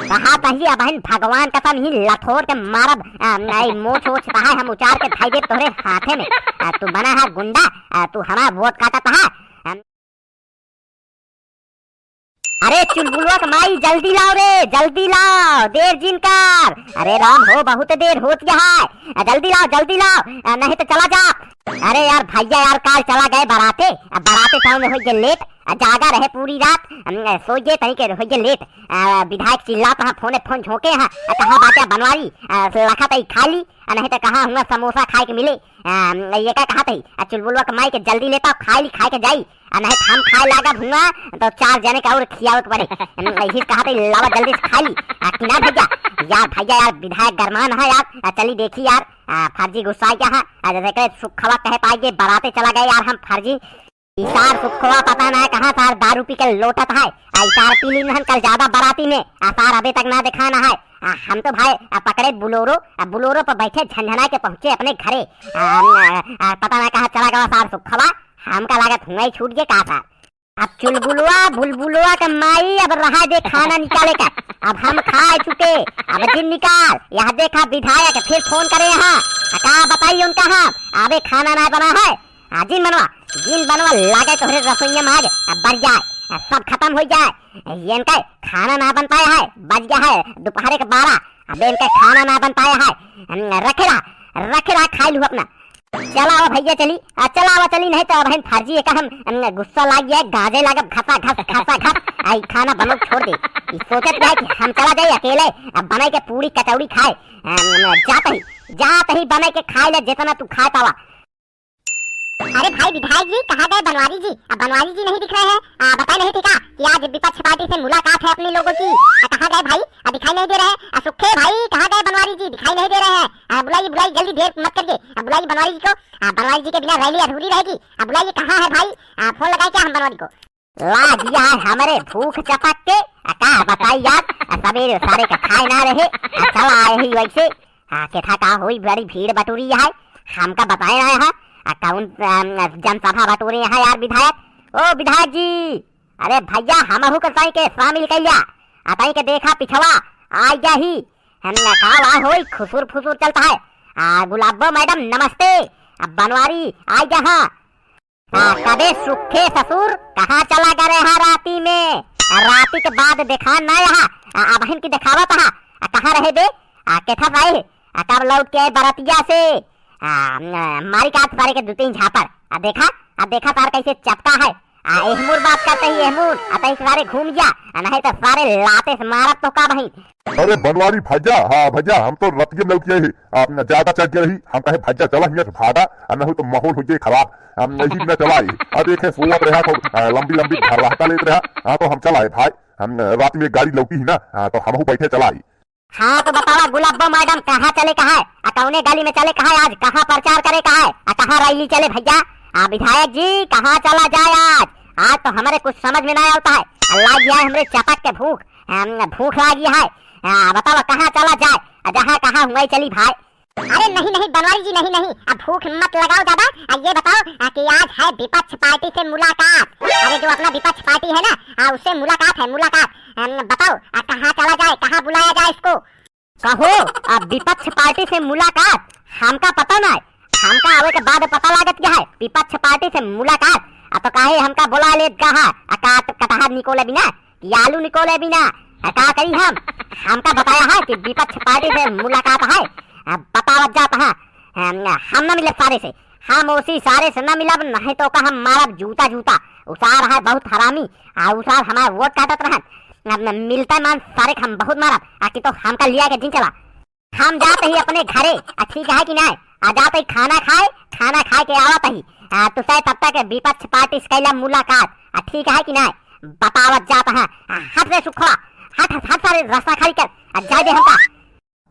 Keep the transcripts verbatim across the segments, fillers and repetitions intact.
कहा तही अबहिन भगवान कसम ही लथोर के मारब, आ, नहीं मोछ ओछ तहाय हम उचार के धई देब तोहरे हाथे में। आ, तू बना है गुंडा, आ, तू हमार वोट काटत है। आ, अरे चुलबुलवा के माई, जल्दी लाव रे, जल्दी लाव, देर जिन कर। अरे राम हो, बहुत देर होत गया है। आ, जल्दी लाव, जल्दी लाव, आ, नहीं तो चला जा। अरे यार भैया यार, काल चला गए बराते, आ, बराते टाइम में होई गए लेट, आ, जागा रहे पूरी रात, हम, आ, सोई गए तहीं के होई गए लेट। आ, विधायक चिल्लात हा, फोने फोन झोंके हा, आ, कहाँ बाटे बनवारी, आ, लखा तई खा ली, आ, नहीं तो कहाँ हुआ समोसा खाए के मिले। आ, ये का कहा तई, आ, चुलबुलवा के माई के जल्दी लेता, खाए ली, खाए के जाई। आ, नहीं तो हम खाए लागब हुआ, तो चार जने का और खियावे के पड़े। हम यही कहा तई, लावा जल्दी से खा ली। आ, कि ना भैया, यार भैया यार, विधायक गरमान है यार, आ, चली देखी यार, आ, फर्जी गुस्सा क्या है, आ, जैसे के सुखवा कहे पाएंगे, बराते चला गए यार हम फर्जी। ई सार सुखवा पता ना कहाँ सार दारू पी के लोटत है। आ, ई सार पी लीन हन कल ज्यादा बराती में। आ, सार अबे तक ना देखाना है। आ, हम तो भाई, आ, पकड़े बुलोरो, आ, बुलोरो पर बैठे झनझना के पहुँचे अपने घरे। आ, आ, आ, पता ना कहाँ चला गवा सार सुखवा। हमका लागत हुआ ही छूट गए का सार। अब चुलबुलवा, बुलबुलवा के माई, अब रहा दे खाना निकाले का। अब हम खा चुके, अब जिन निकाल। यह देखा विधायक फिर फोन करे यहाँ। आ, का बताई उनका हम, अबे खाना ना बना है। आ, जिन बनवा, जिन बनवा लागे तोहरे रसोइया में आग, आ, बढ़ जाए, आ, सब खतम हो जाए। ये इनका खाना ना बन पाया है, बज गया है दोपहर के बारह, अबे इनका खाना ना बन पाया है। हम, रखे रहा, रखे रहा, खाई लू अपना। चला आवा भैया चली, आ, चला आवा चली, नहीं तो अब हम फर्जी है का हम, हम गुस्सा लाग गया, गाजे लागब घसा घस, घसा घस, आई खाना बनो छोड़ दे। ई सोचत है कि हम चला जाए अकेले, अब बनाई के पूरी कचौड़ी खाए, हम, जात ही, जात ही बनाई के खाए ले जितना तू खाए पावा। अरे भाई विधायक जी, कहाँ गए बनवारी जी? अब बनवारी जी नहीं दिख रहे हैं। आ, बताए नहीं थे क्या कि आज विपक्ष पार्टी से मुलाकात है अपने लोगों की? आ, कहाँ गए भाई? आ, दिखाई नहीं दे रहे हैं। आ, सुखे भाई, कहाँ गए बनवारी जी? दिखाई नहीं दे रहे हैं। आ, बुलाइए, बुलाइए, जल्दी देर मत करिए। आ, बुलाइए बनवारी जी को। आ, बनवारी जी के बिना रैली अधूरी रहेगी। आ, बुलाइए, कहाँ है भाई? आ, फोन लगाए क्या हम बनवारी को? ला दिया है हमरे भूख चपक के। आ, का बताई यार, आ, सवेरे सारे का खाए ना रहे। आ, चला आए ही वैसे। आ, केथा का होई, बड़ी भीड़ बटोरी है, हमका बताए ना है। आ, कौन, अम, जनसभा बटोरे है यार विधायक? ओ विधायक जी, अरे भैया, हमहू के ताई के शामिल कइला। आ, ताई के देखा पिछवा, आ गया ही। हम ना का वा होई, खुसुर फुसुर चलता है। आ, गुलाबो मैडम नमस्ते। आ, बनवारी आ गया हाँ। आ, कबे सुखे ससुर, कहाँ चला गए रहा राती में? आ, राती के बाद देखा ना यहाँ। आ, अबहिन की देखावत हा। आ, कहाँ रहे बे? आ, केथा रहे? आ, कब लौट के आए बरतिया से? आ, न, मारी का सारे के दू तीन झापड़। आ, देखा, आ, देखा सार कैसे चपका है। आ, एहमुर बात करते ही एहमुर, आ, तई सारे घूम जा। आ, नहीं तो सारे लाते से मारत तो का बहिन। अरे बनवारी भैया, हाँ भैया, हम तो रतिये में लौट गए ही। आप न ज्यादा चढ़ गए रही, हम कहे भैया चला हियाँ से भागा, आ नहीं तो माहौल हो जाए खराब। हम नहीं न चलाई। आ देखे सोवत रहा तो, आ, लंबी लंबी भर्राहटा लेत रहा। हाँ तो हम चलाए भाई, हम रात में एक गाड़ी लौटी ही ना, हाँ तो हमहू बैठे चलाई। हाँ तो बतावा गुलाबो मैडम, कहाँ चले कहा है? आ कौने गली में चले कहा है? आज कहाँ प्रचार करे कहा है? आ कहाँ रैली चले भैया? आ विधायक जी, कहाँ चला जाए आज? आज तो हमरे कुछ समझ में ना आवता है। आ लाग गया है हमरे चपक के भूख, हम, भूख लागी है। आ, बतावा कहाँ चला जाए? आ, जहाँ कहाँ हुआ ही चली भाई। अरे नहीं, नहीं, बनवारी जी, नहीं, नहीं, अब भूख मत लगाओ ज्यादा। आ, ये बताओ, आ, कि आज है विपक्ष पार्टी से मुलाकात। अरे, जो अपना विपक्ष पार्टी है ना, आ, उससे मुलाकात है, मुलाकात। अम, बताओ, आ, कहाँ चला जाए, कहाँ बुलाया जाए इसको? कहो, आ, विपक्ष पार्टी से मुलाकात? हमका पता ना है, हमका आवे के बाद पता लागत क्या है, विपक्ष पार्टी से मुलाकात। आ, तो काहे हमका बोला लेत कहा, आ, का, कटहर निकोले बिना? कि आलू निकोले बिना, आ, का करी हम? हमका बताया है कि विपक्ष पार्टी से मुलाकात है। आ, बतावत जात है, हम, हम ना मिलब सारे से, हम उसी सारे से ना मिलब, नहीं तो का हम मारब जूता जूता। उ सार है बहुत हरामी, आ उ सार हमार वोट काटत रहन। अब न मिलता मान सारे के हम बहुत मारब, आ कि तो हमका लिया के जिन चला। हम जात ही अपने घरे, आ ठीक है कि नाय? आ जात ही खाना खाए, खाना खाए के आवत ही। आ, तो सै तब तक विपक्ष पार्टी से कैला मुलाकात, आ ठीक है कि नाय? बतावत जात है। आ, हट रे सुखवा, हट, हट, हट सारे रास्ता खाली कर, आ जाए दे हमका।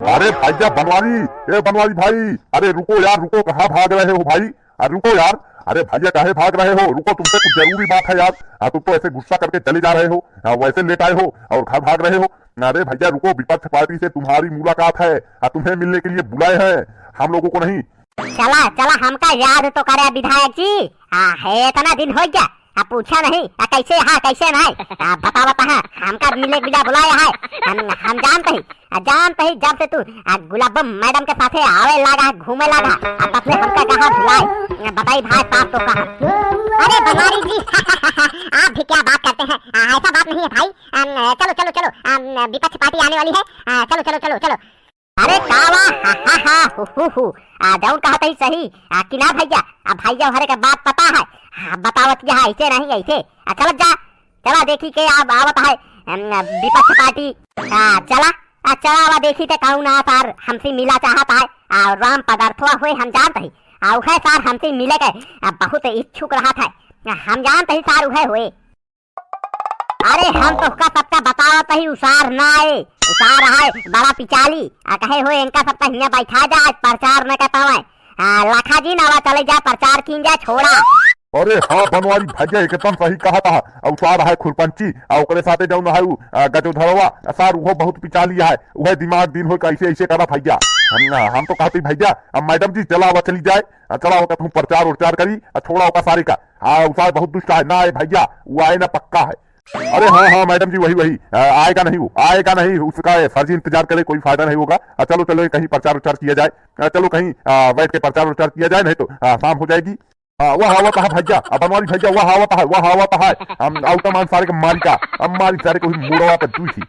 अरे भैया बनवारी, ए बनवारी भाई, अरे रुको यार, रुको, कहाँ भाग रहे हो भाई? अरे रुको यार, अरे भैया काहे भाग रहे हो? रुको, तुमसे कुछ जरूरी बात है यार। हाँ, तुम तो ऐसे गुस्सा करके चले जा रहे हो, हाँ, वैसे लेट आए हो और घर भाग रहे हो। अरे भैया रुको, विपक्ष पार्टी से तुम्हारी मुलाकात है, हाँ, तुम्हें मिलने के लिए बुलाए हैं, हम लोगों को नहीं। चला, चला, हमका याद तो करे विधायक जी। हाँ, है इतना दिन हो गया, आ, पूछा नहीं, आ, कैसे हा, कैसे नहीं? आ, बतावत हा, हमका मिले के बिना बुलाया है। हम, हम जानत ही, आ, जानत ही जब से तू, आ, गुलाबो मैडम के साथे आवे लागा है, घूमे लागा, आ, तब से हमका कहा भुलाए। आ, बताई भाई साहब तो कहा। अरे बनवारी जी, आप भी क्या बात करते हैं? आ, ऐसा बात नहीं है भाई। अम, चलो, चलो, चलो, अम, विपक्ष पार्टी आने वाली है। आ, चलो, चलो, चलो, चलो। अरे कावा, हा, हा, हा, हु, हु, हु। आ, जौन कहत ही सही, आ, कि ना भैया, आ, भैया हरे के बात पता है, हाँ, बतावत के है, ऐसे नहीं, ऐसे। आ, चलत जा, चला देखी के अब आवत है, अम, विपक्ष पार्टी। आ, चला, आ, चला, आवा देखी ते कौन आ सार हमसे मिला चाहत है, आ, राम पदार्थवा हुए हम जानत ही, आ, उहे सार हमसे मिले के, आ, बहुत इच्छुक रहत है, आ, हम जानत ही सार उहे हुए। अरे हम तोहका सबका बतावत ही, उ सार ना आए, उ सार आए बड़ा पिचाली, आ कहे हो इनका सबका हियाँ बैठा जा, आज प्रचार न कर पावे। आ, लखा जी ना आवा, चले जा प्रचार कीन जा, छोड़ा। अरे हाँ बनवारी भैया एकदम सही कहा था, आ उ सार है खुरपंची, आ ओकरे साथे जौन है उ, आ, गजोधरवा, आ सार उहो बहुत पिचाली है, उहे दिमाग दिन हो कैसे ऐसे करा भैया। हम, हम तो कहते भैया, अब मैडम जी चला आवा चली जाए, आ चला ओका तू प्रचार उरचार करी, आ छोड़ा ओका सारे का। हाँ, उ सार बहुत दुष्ट है, ना आए भैया, वो आए ना पक्का है। अरे हाँ, हाँ, मैडम जी, वही, वही, आ, आएगा नहीं वो, आएगा नहीं, उसका ये फर्जी इंतजार करे, कोई फायदा नहीं होगा। आ, चलो, चलो, कहीं प्रचार उचार किया जाए, आ, चलो, कहीं, आ, बैठ के प्रचार उचार किया जाए, नहीं तो, आ, शाम हो जाएगी। आ, वह आवत है भैया, आ, बनवारी भैया, वह आवत है, वह आवत है, हम आउटा मान सारे के मारी का, हम मारी सारे को ही मुड़वा पर दूई थी।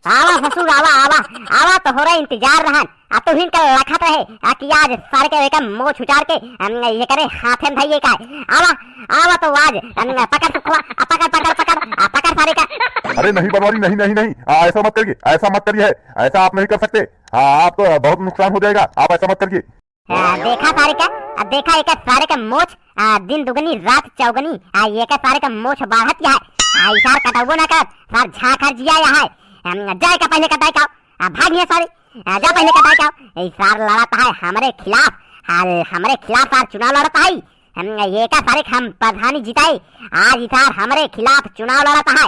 आवा ससुर, आवा, आवा, आवा, तोहरा इंतजार रहन। आ तू हिन कल लखत रहे, आ कि आज सारे के एकर मोछ उचार के, अम, ये करे हाथे में धइए का। आवा, आवा तो आज, अम, पकड़ सुखवा, आ पकड़, पकड़, पकड़, आ पकड़ सारे का। अरे नहीं बनवारी, नहीं, नहीं, नहीं, आ, ऐसा मत करिए, ऐसा मत करिए, ऐसा आप नहीं कर सकते। हाँ, आपको बहुत नुकसान हो जाएगा, आप ऐसा मत करिए। आ, देखा सारे का, आ देखा एकर सारे का मोछ, आ, दिन दुगनी रात चौगनी, आ, ये का सारे का मोछ बाढ़त या है, आ, ई सार कटौबो ना करत, सार झांखर जिया या है। अम, जाए का पहले कटाई का, आ, भाग हियाँ सारे, आ, जा पहले कटाई का, ई सार लड़त है हमरे खिलाफ, हाल हमरे खिलाफ सार चुनाव लड़त है। हम, ये का सारे हम प्रधानी जिताई, आज ई सार हमरे खिलाफ चुनाव लड़त है।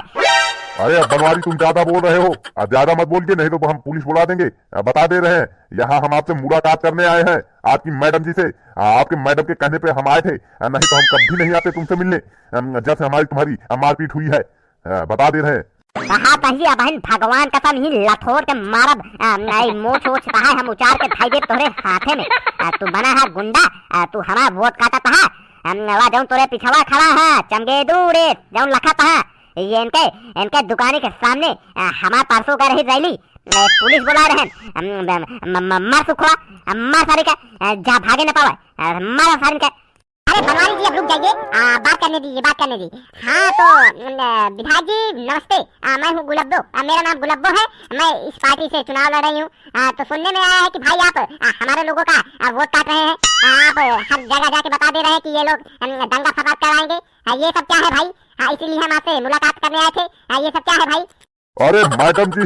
अरे बनवारी तुम ज्यादा बोल रहे हो, आ, ज्यादा मत बोलिए, नहीं तो हम पुलिस बुला देंगे। आ, बता दे रहे हैं, यहाँ हम आपसे मुलाकात करने आए हैं, आपकी मैडम जी से। आ, आपके मैडम के कहने पे हम आए थे, आ, नहीं तो हम कभी नहीं आते तुमसे मिलने। अम, जब से हमारी तुम्हारी, आ, मारपीट हुई है, आ, बता दे रहे हैं। कहा तही अबहिन भगवान कसम ही लथोर के मारब, आ, नहीं मोछ ओछ तहाय हम उचार के धई देब तोहरे हाथे में। आ, तू बना है गुंडा, आ, तू हमार वोट काटत हा। अम, वा जौन तोरे पिछवा खड़ा है, चमगेदू रे, जौन लखत हा, ये इनके, इनके दुकानी के सामने, आ, हमार परसों का रही रैली, ए, पुलिस बुला रहे हैं। अम, म-, म-, म-, मार सुखवा, अम, मार सारे का, अ, जहाँ भागे न पावे, अ, मार सारे का। अरे बनवारी जी, अब रुक जाइए, आ, बात करने दीजिए, बात करने दीजिए। हाँ तो, अम, विधायक जी नमस्ते, आ, मैं हूँ गुलब्बो, आ, मेरा नाम गुलब्बो है, मैं इस पार्टी से चुनाव लड़ रही हूँ। आ, तो सुनने में आया है कि भाई आप, आ, हमारे लोगों का, आ, वोट काट रहे हैं, आ, आप हर जगह जाके बता दे रहे हैं कि ये लोग, अम, दंगा फसाद कराएंगे। आ, ये सब क्या है भाई? आ, इसीलिए हम आपसे मुलाकात करने आए थे। आ, ये सब क्या है भाई? अरे मैडम जी,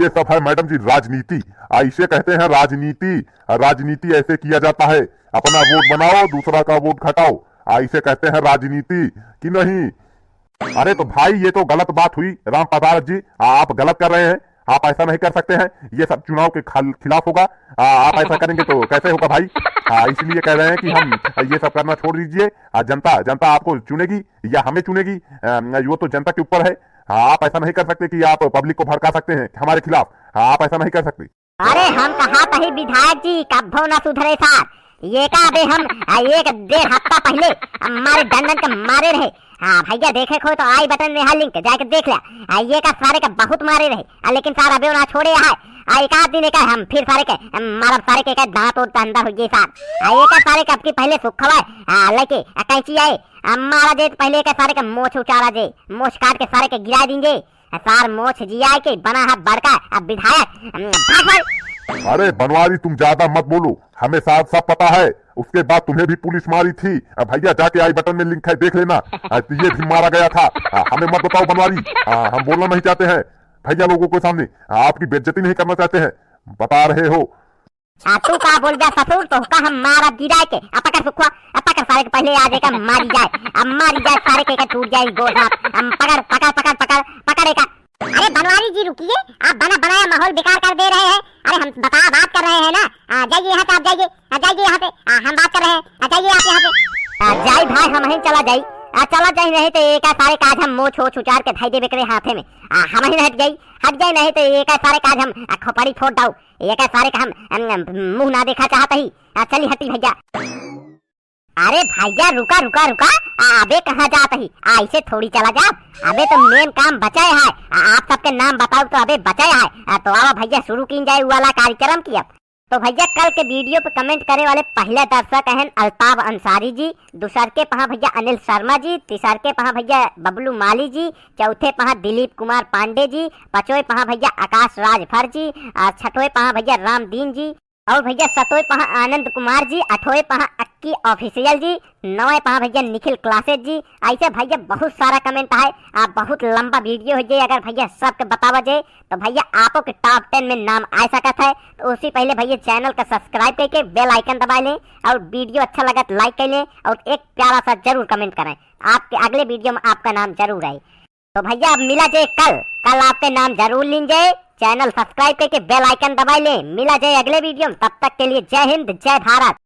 ये सब है मैडम जी राजनीति। आ, इसे कहते हैं राजनीति। आ, राजनीति ऐसे किया जाता है, अपना वोट बनाओ, दूसरा का वोट घटाओ। आ, इसे कहते हैं राजनीति कि नहीं? अरे तो भाई, ये तो गलत बात हुई राम पदार्थ जी, आ, आप गलत कर रहे हैं, आप ऐसा नहीं कर सकते हैं, ये सब चुनाव के खल-, खिलाफ होगा। आ, आप ऐसा करेंगे तो कैसे होगा भाई? हाँ, इसलिए कह रहे हैं कि हम ये सब करना छोड़ दीजिए। आ, जनता, जनता आपको चुनेगी या हमें चुनेगी, आ, वो तो जनता के ऊपर है। हाँ, आप ऐसा नहीं कर सकते कि आप पब्लिक को भड़का सकते हैं हमारे खिलाफ। हाँ, आप ऐसा नहीं कर सकते। अरे हम कहा तही विधायक जी, कब्बो न सुधरे सार। ये का अबे हम, आ, एक डेढ़ हफ्ता पहले, आ, मारे डंडन के मारे रहे। हाँ भैया, देखे को हो तो आई बटन में है लिंक, जाके देख ले। आ, ये का सारे के बहुत मारे रहे, आ, लेकिन सार अबे ना छोड़े है। आ, एक आध दिन एका हम फिर सारे के, आ, मारब सारे के, एका दांत ओत अंदर हो गए सार। आ, ये का सारे के अब की पहले सुखवा, आ, लेके, आ, कैंची आए, आ, मारा जे पहले के सारे के मोछ उचारा जे, मोछ काट के सारे के गिरा दीजे। आ, सार मोछ जिया के बना है बड़का, आ, विधायक, अम, भाग भाग। अरे बनवारी, तुम ज्यादा मत बोलो, हमें सार सब पता है। उसके बाद तुम्हें भी पुलिस मारी थी। आ, भैया जाके आई बटन में लिंक है, देख लेना। आ, ये भी मारा गया था। आ, हमें मत बताओ बनवारी, आ, हम बोलना नहीं चाहते हैं भैया लोगों के सामने। आ, आपकी बेइज्जती नहीं करना चाहते हैं, बता रहे हो। आ, तू का बोल जा ससुर, तोहका हम मारब गिराए के। आ पकड़ सुखवा, आ पकड़ सारे के पहले आज एका मारी जाए, आ मारी जाए सारे के, एका टूट जाए गोड़ हाथ। हम पकड़, पकड़, पकड़, पकड़, पकड़ एका। अरे बनवारी जी रुकिए, आप बना बनाया माहौल बेकार कर दे रहे हैं। अरे हम बता, बात कर रहे हैं ना। आ, जाइए यहाँ से, आप जाइए, आ, जाइए यहाँ से, आ, हम बात कर रहे हैं, आ, जाइए आप यहाँ से। आ, जाई भाई, हम ही चला जाई। आ, चला जाई, नहीं तो एका सारे का आज हम मोछ ओछ उचार के धई देबे करे हाथे में। आ, हम ही हट जाई, हट जाई, नहीं तो एका सारे का आज हम, आ, खोपड़ी फोड़ दाऊ, एका सारे का हम, हम, हम मुंह ना देखा चाहत ही। आ, चली हटी भैया। अरे भैया, रुका, रुका, रुका। आ, अबे कहाँ जात ही? आ, ऐसे थोड़ी चला जाब। अबे तो मेन काम बचाए है। आ, आप सबके नाम बताऊ तो अबे बचाए है। आ, तो आवा भैया, शुरू कीन जाए उ वाला कार्यक्रम की अब। तो भैया, कल के वीडियो पे कमेंट करे वाले पहले दर्शक हैं अल्ताफ अंसारी जी, दूसर के पहा भैया अनिल शर्मा जी, तीसर के पहा भैया बबलू माली जी, चौथे पहा दिलीप कुमार पांडे जी, पांचवे पहा भैया आकाश राजभर जी, आ, छठवे पहा भैया रामदीन जी, और भैया सतोय पहा आनंद कुमार जी, अठोय पहा अक्की ऑफिशियल जी, नवे पहा भैया निखिल क्लासेज जी। ऐसे भैया बहुत सारा कमेंट आए, आ बहुत लंबा वीडियो हो जाए अगर भैया सबके बतावा जाए, तो भैया आपो के टॉप टेन में नाम आ सकत है। तो उससे पहले भैया चैनल का सब्सक्राइब करके बेल आइकन दबा लें, और वीडियो अच्छा लगा तो लाइक कर लें, और एक प्यारा सा जरूर कमेंट करें, आपके अगले वीडियो में आपका नाम जरूर आए। तो भैया अब मिला जाए कल, कल आपके नाम जरूर लीन जाए। चैनल सब्सक्राइब करके बेल आइकन दबाई ले। मिला जाए अगले वीडियो में, तब तक के लिए जय हिंद, जय भारत।